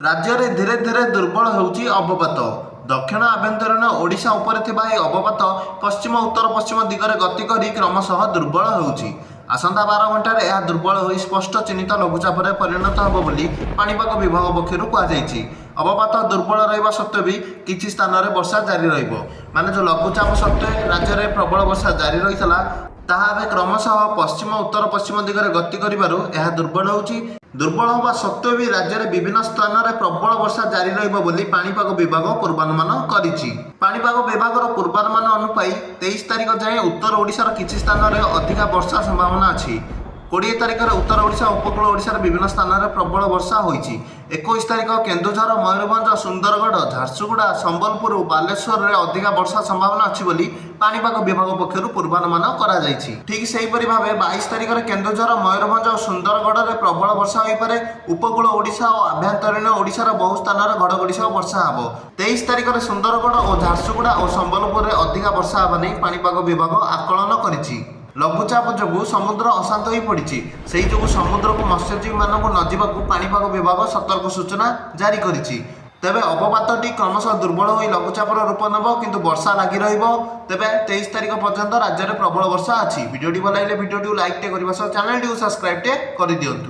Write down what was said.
ରାଜ୍ୟରେ ଧୀରେ ଧୀରେ ଦୁର୍ବଳ ହେଉଛି ଅବପାତ। ଦକ୍ଷିଣ ଆଭ୍ୟନ୍ତରୀଣ ଓଡ଼ିଶା ଉପରେ ଥିବା ଏହି ଅବପାତ ପଶ୍ଚିମ ଉତ୍ତର ପଶ୍ଚିମ ଦିଗରେ ଗତି କରି କ୍ରମଶଃ ଦୁର୍ବଳ ହେଉଛି। ଆସନ୍ତା 12 ଘଣ୍ଟାରେ ଏହା ଦୁର୍ବଳ ହୋଇ ସ୍ପଷ୍ଟ ଚିହ୍ନିତ ଲଘୁଚାପରେ ପରିଣତ ହେବ ବୋଲି ପାଣିପାଗ ବିଭାଗ ପକ୍ଷରୁ କୁହାଯାଇଛି। ଅବପାତ ଦୁର୍ବଳ ରହିବା ସତ୍ତ୍ୱେ ବି କିଛି ସ୍ଥାନରେ ବର୍ଷା ଜାରି ରହିବ। ମାନେ ଯେଉଁ ଲଘୁଚାପ ସତ୍ତ୍ୱେ ରାଜ୍ୟରେ ପ୍ରବଳ ବର୍ଷା ଜାରି ରହିଥିଲା, ତାହା ଏବେ କ୍ରମଶଃ ପଶ୍ଚିମ ଉତ୍ତର ପଶ୍ଚିମ ଦିଗରେ ଗତି କରିବାରୁ ଏହା ଦୁର୍ବଳ ହେଉଛି। ଦୁର୍ବଳ ହେବା ସତ୍ତ୍ୱେ ବି ରାଜ୍ୟରେ ବିଭିନ୍ନ ସ୍ଥାନରେ ପ୍ରବଳ ବର୍ଷା ଜାରି ରହିବ ବୋଲି ପାଣିପାଗ ବିଭାଗ ପୂର୍ବାନୁମାନ କରିଛି। ପାଣିପାଗ ବିଭାଗର ପୂର୍ବାନୁମାନ ଅନୁଯାୟୀ 23 ତାରିଖ ଯାଏଁ ଉତ୍ତର ଓଡ଼ିଶାର କିଛି ସ୍ଥାନରେ ଅଧିକା ବର୍ଷା ସମ୍ଭାବନା ଅଛି। 20 ତାରିଖରେ ଉତ୍ତର ଓଡ଼ିଶା, ଉପକୂଳ ଓଡ଼ିଶାର ବିଭିନ୍ନ ସ୍ଥାନରେ ପ୍ରବଳ ବର୍ଷା ହୋଇଛି। 21 ତାରିଖ କେନ୍ଦୁଝର, ମୟୂରଭଞ୍ଜ, ସୁନ୍ଦରଗଡ଼, ଝାରସୁଗୁଡ଼ା, ସମ୍ବଲପୁର, ବାଲେଶ୍ୱରରେ ଅଧିକା ବର୍ଷା ସମ୍ଭାବନା ଅଛି ବୋଲି ପାଣିପାଗ ବିଭାଗ ପକ୍ଷରୁ ପୂର୍ବାନୁମାନ କରାଯାଇଛି। ଠିକ୍ ସେହିପରି ଭାବେ 22 ତାରିଖରେ କେନ୍ଦୁଝର, ମୟୂରଭଞ୍ଜ ଓ ସୁନ୍ଦରଗଡ଼ରେ ପ୍ରବଳ ବର୍ଷା ହୋଇପାରେ। ଉପକୂଳ ଓଡ଼ିଶା ଓ ଆଭ୍ୟନ୍ତରୀଣ ଓଡ଼ିଶାର ବହୁ ସ୍ଥାନରେ ଘଡ଼ଘଡ଼ି ସହ ବର୍ଷା ହେବ। 23 ତାରିଖରେ ସୁନ୍ଦରଗଡ଼ ଓ ଝାରସୁଗୁଡ଼ା ଓ ସମ୍ବଲପୁରରେ ଅଧିକା ବର୍ଷା ହେବା ନେଇ ପାଣିପାଗ ବିଭାଗ ଆକଳନ କରିଛି। ଲଘୁଚାପ ଯୋଗୁଁ ସମୁଦ୍ର ଅଶାନ୍ତ ହୋଇପଡ଼ିଛି। ସେହି ଯୋଗୁଁ ସମୁଦ୍ରକୁ ମତ୍ସ୍ୟଜୀବୀମାନଙ୍କୁ ନ ଯିବାକୁ ପାଣିପାଗ ବିଭାଗ ସତର୍କ ସୂଚନା ଜାରି କରିଛି। ତେବେ ଅବପାତଟି କ୍ରମଶଃ ଦୁର୍ବଳ ହୋଇ ଲଘୁଚାପର ରୂପ ନେବ, କିନ୍ତୁ ବର୍ଷା ଲାଗି ରହିବ। ତେବେ 23 ତାରିଖ ପର୍ଯ୍ୟନ୍ତ ରାଜ୍ୟରେ ପ୍ରବଳ ବର୍ଷା ଅଛି। ଭିଡ଼ିଓଟି ଭଲ ଲାଗିଲେ ଭିଡ଼ିଓଟିକୁ ଲାଇକ୍ଟେ କରିବା ସହ ଚ୍ୟାନେଲଟିକୁ ସବସ୍କ୍ରାଇବ୍ଟେ କରିଦିଅନ୍ତୁ।